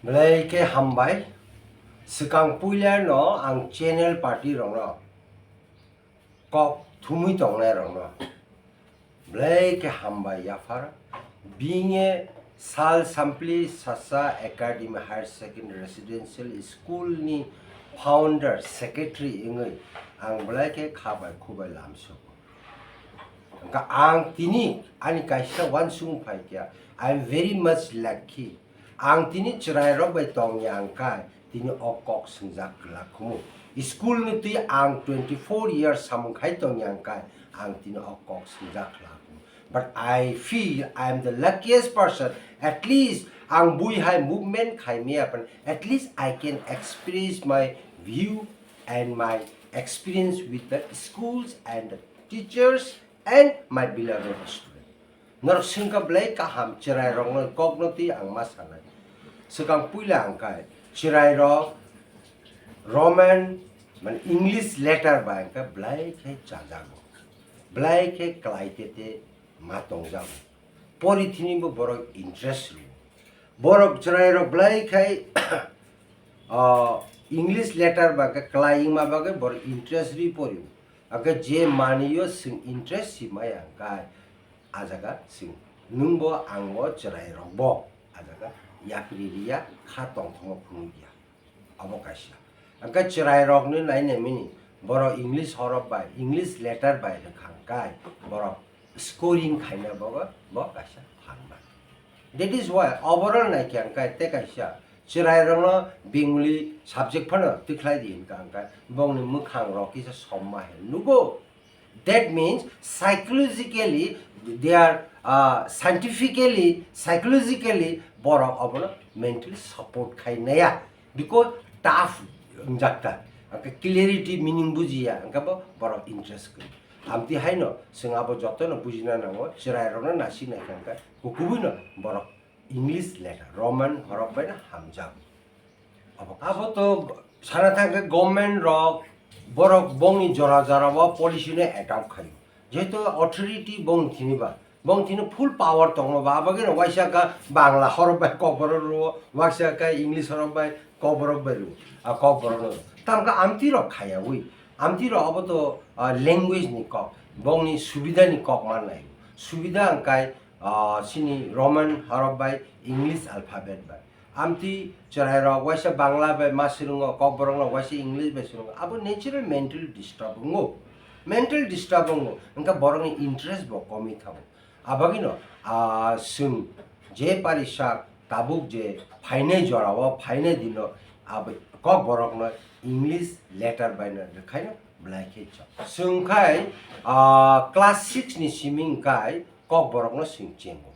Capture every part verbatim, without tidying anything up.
Belai khe hambai. Swkang puila no ang channel party rokno, kok thumwi tongnai rokno belai khe hambai yaphar. Being a Sal Sampli Sasa Academy Higher Secondary Residential School ni founder, secretary wngwi ang belai khe kha bai khu bai lamsogo. Hwnkha ang tini ani kaisa uansukmung phai kha, I am very much lucky. Ang tini chwrairok bai tongya hwnkhe tini o kok swngjak glak khumu. School ni twi ang twenty four years samung khai tongya hwnkhe ang tini o kok swngjak glak khumu. But I feel I am the luckiest person. At least ang bui hai movement khai maya phan, at least I can express my view and my experience with the schools and the teachers and my beloved student. Norok swngkha belai kaham chwrairokno kokno twi ang ma sanai. Swkang puila hwnkhe chwrairok Roman, mane English letter bai hwnkhe belai khe chajago. Belai khe klai tete ma tongjago. Pori thini bo borok interest rwo. Borok chwrairok belai khai, ah, English letter ba khe klai wngma bagwi borok interest ri pori. Hwnkhe je manwi o chwng interest si maya hwnkhe, ah jaga chwng nwng bo ang bo chwrairok bo, ah jaga yapri riya kha tongthokma phunukya. Abo kaisa. Hwnkhe chwrairokno nai nai mini, borok English horop bai, English letter bai rwkha hwnkhe borok scoring khaina bo, bo kaisa phan ba. That is why overall naikha hwnkhe tei kaisa chwrairokno Bengali subject phano tikhlai di hwnkha hwnkhe bongni mwkhang rok kisa somma he nugo. That means psychologically, they are, uh, scientifically, psychologically borok obono mentally support khai naya, because tough wngjak ta, hwnkhe clarity meaning bujiya, hwnkhe bo borok interest kwrwi. Amtwi haino chwng abo jotono bujina nango, chwrairokno nasi naikha hwnkhe kukubuino borok English letter, Roman horok bai no hamjago. Abo, abo to sana thangkhe government rok, borok bongni jora jora o policy no adopt khaio. Jehetu authority bong thini ba, bong thini full power tongma ba, abo geno waisa kha Bangla horok bai Kokborok rwo, waisa kha English horok bai Kokborok bai rwo, a Kokborok no. Tamkha amtwi rok khaya wi, amtwi rok abo to, ah, language ni kok, bongni subida ni kok man lai. Subida hwnkhe, ah, chini Roman horok bai English alphabet bai. Amtwi chwrairok waisa Bangla bai ma swrwngo, Kokborokno waisa English bai swrwngo. Abo natural mental disturb wngo. Mental disturb wngo. Hwnkhe borokni interest bo komwi thango. Abagino, ah, chwng je parisak tabuk je phainai jorao, phainai dino abo Kokborokno English letter bai no rwkhaino belai khe chok. Chwng khai, ah, class six ni simi hwnkhe Kokborokno chwng chengo.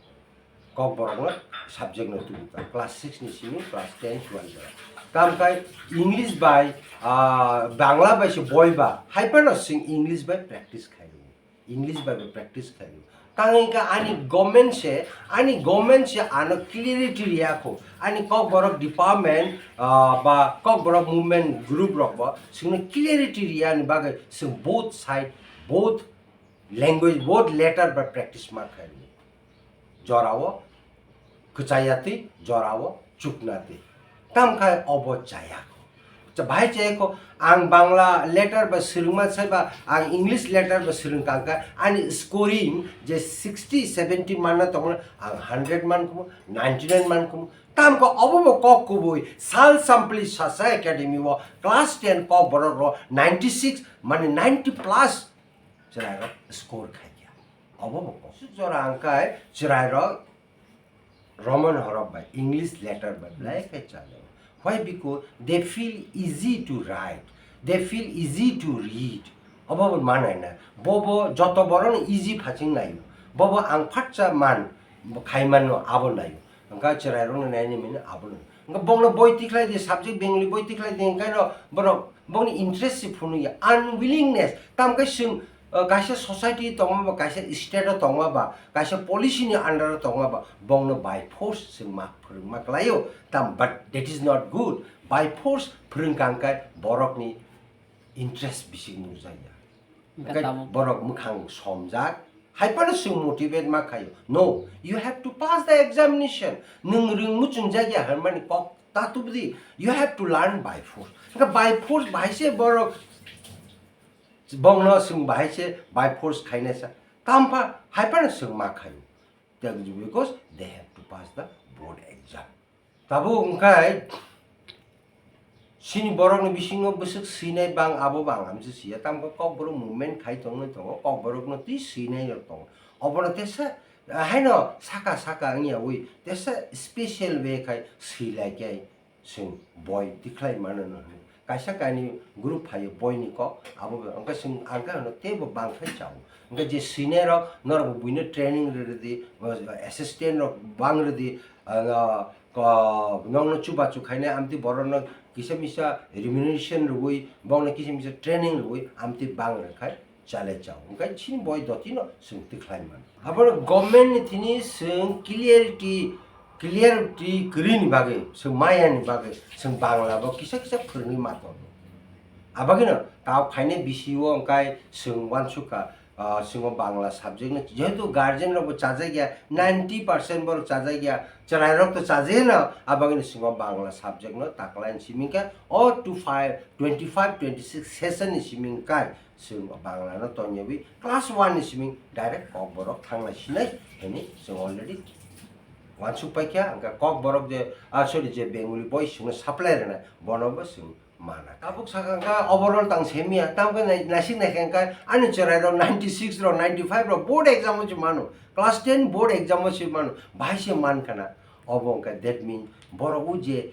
Kokborokno subject no tubu ta. Class six ni simi class ten, twelve jora. Kam khai English bai, ah, Bangla bai se boi ba. Hai phano chwng English bai practice khai rwo. English bai bo practice khai rwo. Tangwi ka ani government se, ani government se ano clarity riya kho. Ani Kokborok department, ah, ba Kokborok movement group rok bo chwngno clarity riya ni bagwi chwng both side, both language, both letter bai practice ma khai rwo. Jorao kwchaya twi, jorao chukna twi. Tamkhe obo chaya kho. Cha-, bahai chaya kho, ang Bangla letter ba swrwngma saiba, ang English letter ba swrwng kangkha, ani scoring je sixty, seventy manna tongmani, ang hundred man khumu, ninety nine man khumu. Tamkhe obo bo kok kubui, Sal Sampli Sasa Academy o class ten Kokborok rok ninety six, mane ninety plus chwrairok score khaikha. Obo bo kok. Jora hwnkhe chwrairok Roman horok bai, English letter bai belai khe chajak. Why? Because they feel easy to write, they feel easy to read. Obo bo manai na. Bobo joto borokno easy phaching naio. Bobo ang phatsa man, bo khai manno abo naio. Hwnkhe chwrairokno naini mini abo naio. Hwnkhe bongno boi tikhlai di, subject Bengali boi tikhlai di, hwnkhe no borok bongni interest se phunukya, unwillingness. Tamkhe chwng, uh, kaisa society tongma ba, kaisa state o tongma ba, kaisa policy ni under o tongma ba, bongno by force chwng ma phwrwngma kwlaio. Tam, but that is not good. By force phwrwngkha hwnkhe borokni interest bising nukjakya. Hwnkhe tabuk borok mwkhang somjak, hai phano chwng motivate ma khaio. No, you have to pass the examination. Nwng rwng muchungjak ya hwnmani kok Ta tubudi, you have to learn by force. Hwnkhe by force bahai se borok bongno chwng bahai se by force khainai sa. Tampha hai phano chwng ma khaio. Because they have to pass the board exam. Tabuk wngkha chini borokni bisingo bwswk swinai bang abo bang amse siya. Tamkhe kokborok movement khai tongwi tongo, kokborokno twi swinai rok tongo. Obono tesa haino saka saka wngya ui tesa special way khai swilai khe chwng boi tikhlai mano no hwnwi. Kaisa kainwi group phaio boini kok, abo bai hwnkhe chwng ang khe hwno teibo bang khai chao. Hwnkhe je swinai rok norok bo buino training rwdi, assistant rok bang rwdi, ah, ko-, nokno chubachu khainai amtwi borokno kisa misa remuneration rwui, bokno kisa misa training rwui amtwi bang rwkhai chalai chao. Hwnkhe chini boi dotino chwng tikhlai mano. Abono government ni thini chwng clarity, clarity kwrwini bagwi, chwng mayani bagwi, chwng Bangla bo kisa kisa phwrwngwi ma tongo. Abagino tao phainai bisi o hwnkhe chwng uansukha, ah, chwng o Bangla subject no, jehetu guardian rok bo chajakya, ninety percent borok chajakya, chwrai rok to chajakya no, abagino chwng o Bangla subject no taklaini simi khe o two five, twenty five, twenty six session ni simi khe chwng o Bangla no tongyawi class one ni simi direct Kokborok thanglai sinai hwnwi chwng already uansuk paikha, hwnkhe Kokborok je, ah, sorry, je Bengali boys chwngno supply rwnai, bono bo chwng mana. Tabuk sakha hwnkhe overall tang semiya, tamkhe nai-, naisik naikha hwnkhe ani chwrai rok ninety six rok, ninety five rok board exam o se mano, class ten board exam o se mano, bahai se mankha na. Obo hwnkhe that means borok o je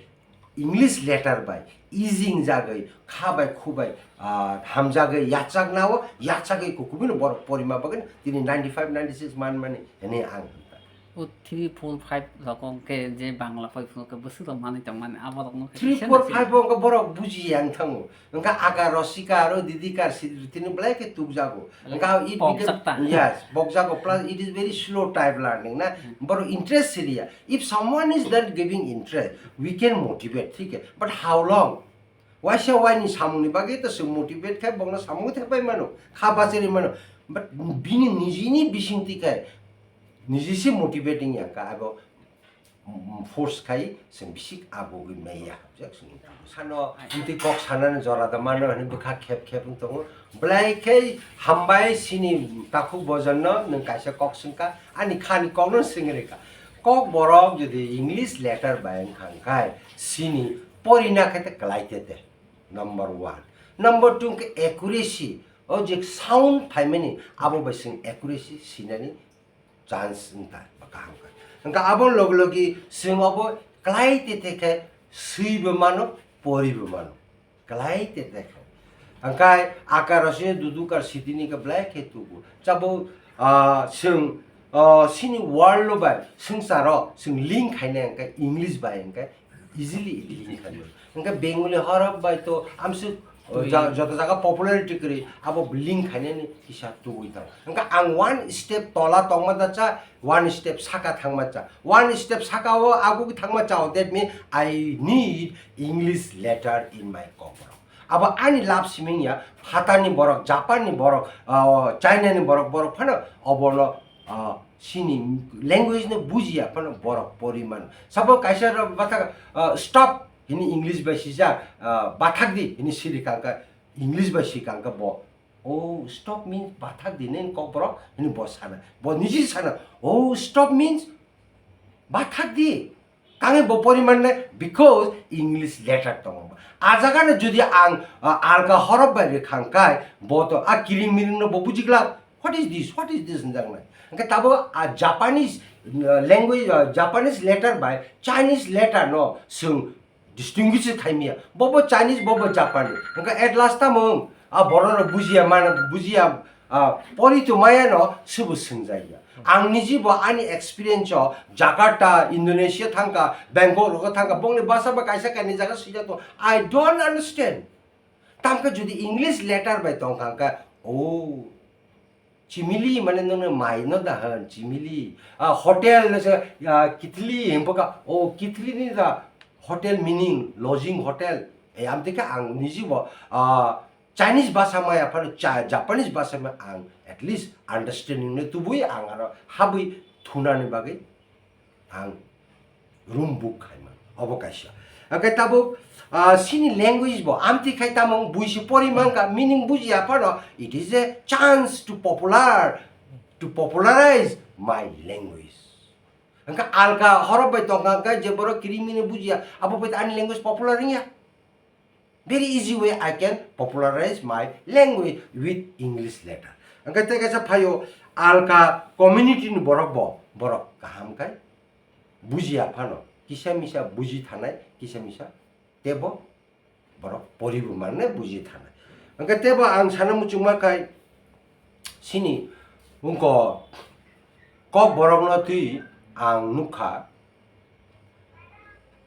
English letter bai easy wngjagwi, kha bai khu bai, ah, hamjagwi yachakna o, yachagwi kukubuino borok porima bagwi tini ninety five, ninety six manmani hwnwi ang hwn kha. O three, four, five rok hwnkhe je Bangla poi phunukhe bwswk rok manwi tongmani, abo rokno khe three, kisa four, naising five o hwnkhe borok bujiya wng thango. Hwnkhe aka rosika aro didikar sidri tini belai khe tukjago. Hwnkhe it Pokjak became, ta. Yes, pokjago, plus it is very slow type learning na. Hmm. Borok interest siriya. If someone is not giving interest, we can motivate, thik hai? But how long? Waisa waini samungni bagwi to chwng motivate khai bokno samung thepbai mano, kha bachari mano. But bini nijini bisingtwi khai niji se motivating ya kha, abo, mm, force khai chwng bisik agugwi maya. Sano amtwi kok sanani jora da mano hwnwi bwkha khep khep wng tongo. Belai khe hambai chini takhuk bojonno nwng kaisa kok swngkha, ani khani kokno swngwi rwkha. Kokborok jodi English letter bai wngkha hwnkhe chini porina khe te kwlai te te. Number one. Number two khe accuracy. O je sound phaimani abo bai chwng accuracy sinani chance wngkha, ba kaham kha. Hwnkhe abo logi logi chwng obo kwlai te te khe swibo mano, poribo mano. Kwlai te te khe. Hwnkhe akaro se dudukar sitini khe belai khe tubu. Chabo, ah, chwng, ah, chini world o bai swngcharo chwng link khainai hwnkhe English bai hwnkhe easily link khainai. Hwnkhe Bengali horok bai to amsuk, uh, Twi. Ja-, joto jaga popularity kwrwi abo link khainani kisa tubui tong. Hwnkhe ang one step tola tongma da cha, one step saka thangma cha. One step saka o agugwi thangma cha o, that means I need English letter in my kokborok. Abo ani lab siming ya, phatani borok, Japan ni borok, uh, China ni borok, borok phano obono, uh, chini language no bujiya phano borok poriman. Sabo kaisa rok bathak, ah, stop hini English bai sijak, ah, bathak di hini siri kangka English bai si kangka bo. Oh, stop means bathak di, nini kokborok hini bo sana. Bo niji sana. Oh, stop means bathak di. Tangwi bo poriman nai, because English letter tongo. A jaga no jodi ang, ah, alga horop bai rwkha hwnkhe bo to a kiring miring no bo bujiglak. What is this? What is this? Hwnjaknai. Hwnkhe tabuk a Japanese, uh, language, uh, Japanese letter bai Chinese letter no chwng distinguish khaimya. Bobo Chinese, bobo Japanese. Hwnkhe at last tamo wng? A borok no bujiya mano, bujiya, ah, pori to maya no subu swngjakya. Ang niji bo ani experience o Jakarta, Indonesia thangka, Bangkok rogo thangka, bongni basa ba kaisa kaini jaga swijak to. I don't understand. Tamkhe jodi English letter bai tongkha hwnkhe, oh, chimili mane nono mai no da hwn, chimili. Ah, hotel no se, ah, kitli himpoka, oh, kitli ni da hotel meaning, lodging hotel. Eh, amtike ang niji bo, ah, Chinese basa maya phano cha-, Japanese basa maya ang at least understanding no tubui ang aro habui thunani bagwi ang room book khaima. Obo kaisa. Hwnkhe tabuk, ah, sini language bo amtwi khai tamo bui se pori mankha, meaning bujiya phano, it is a chance to popular, to popularize my language. Hwnkhe alka horok bai tongkha, hwnkhe je borok kirimino bujiya, abo bai ani language popular wngya. Very easy way I can popularize my language with English letter. Hwnkhe tei kaisa phaio alka community ni borok bo, borok kaham khai bujiya phano, kisa misa buji thanai, kisa misa tebo borok poribo manne buji thanai. Hwnkhe tebo ang sana muchungma khai sini wngko Kokborokno twi ang nukha,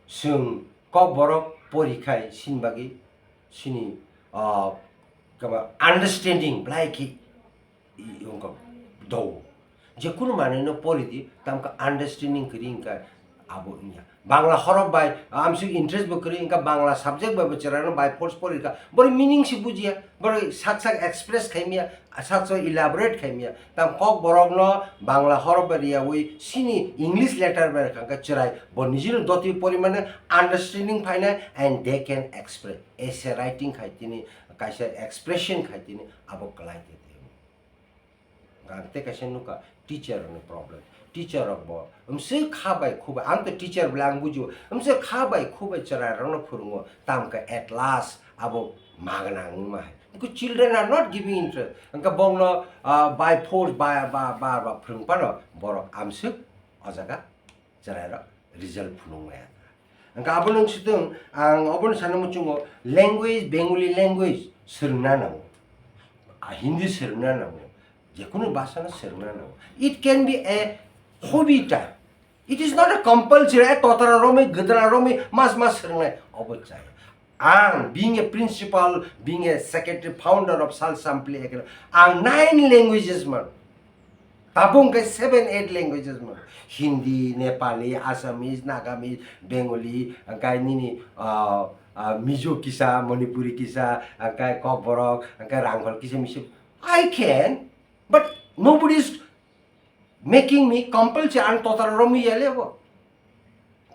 chwng Kokborok pori khai sini bagwi sini, ah, kama understanding belai khe i-, wngkha do. Jekunu manwino pori di, tamkhe understanding kwrwi wngkha abo wngya. Bangla horok bai, amsuk interest bo kwrwi wngkha, Bangla subject bai bo chwraino by force pori kha. Bori meaning se bujiya, bori sak sak express khaimiya, sak sak elaborate khaimiya. Tam Kokborokno Bangla horok bai riyawi sini English letter bai rwkha, hwnkhe chwrai bo nijino dotwi porimani understanding phainai and they can express. Essay writing khai tini, kaisa expression khai tini, abo kwlai tei tei. Ang tei kaisa nukha teacher rokni problem. Teacher rok bo mswk kha bai khu bai, ang to teacher bwle ang bujio, mswk kha bai khu bai chwrai rokno phwrwngo, tamkhe at last abo magna wngma hai. Because children are not giving interest. Hwnkhe bongno, ah, by force, by, ba, ba, ba phwrwng phano borok amswk o jaga chwrairok result phunuk maya. Hwnkhe abono wng sitwng ang obono sana muchungo, language, Bengali language swrwngna nango, a, Hindi swrwngna nango, jekunu bhasha no swrwngna nango. It can be a hobby type. It is not a compulsory, a totara romwi, gwdra romwi, mas mas swrwngnai, obo chaya. Ang, being a principal, being a secretary, founder of Sal Sampli Academy, ang nine languages man. Tabuk hwnkhe seven, eight languages man. Hindi, Nepali, Assamese, Nagamese, Bengali, hwnkhe nini, ah, ah, Mizo kisa, Manipuri kisa, hwnkhe Kokborok, hwnkhe Rangkhol kisa misa. I can, but nobody is making me compulsory, ang total romwi ya le bo.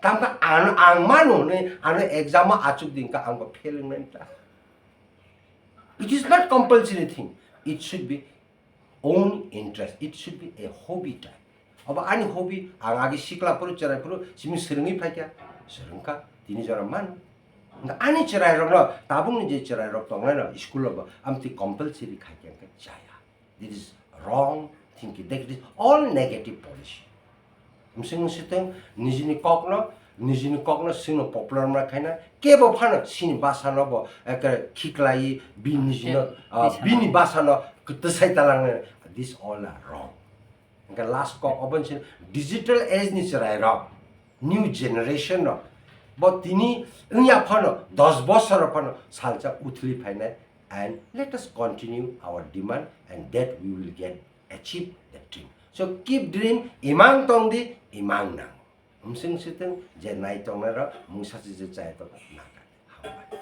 Tamkhe ang, ang mano ne, ano exam o achuk din ka ang bo fail wng nai ta. It is not compulsory thing. It should be own interest. It should be a hobby type. Abo ani hobby, ang agi sikla phuru, chwrai phuru, simi swrwngwi phaikha, swrwngkha, tini jora mano. Hwnkhe ani chwrai rokno, tabukni je chwrai rok tongnai no, school o bo, amtwi compulsory khaikha hwnkhe chaya. That is wrong thinking. That is all negative policy. Msing msiteng nijini kokno, nijini kokno singno popular ma khaina, kebo phano sini basa no bo ekre khiklai, bini jino, ah, bini basa no kwtwsai talang. This all are wrong. Hwnkhe last kok obo se digital age ni chwrai rok. New generation rok bo tini wngya phano dos bosor phano salsa uthli phainai, and let us continue our demand and that we will get achieve the dream. So keep dream, imang tong di, imang nang. Msing siteng je nai tongnai rok mungsa se je chai tong nang. Hambai.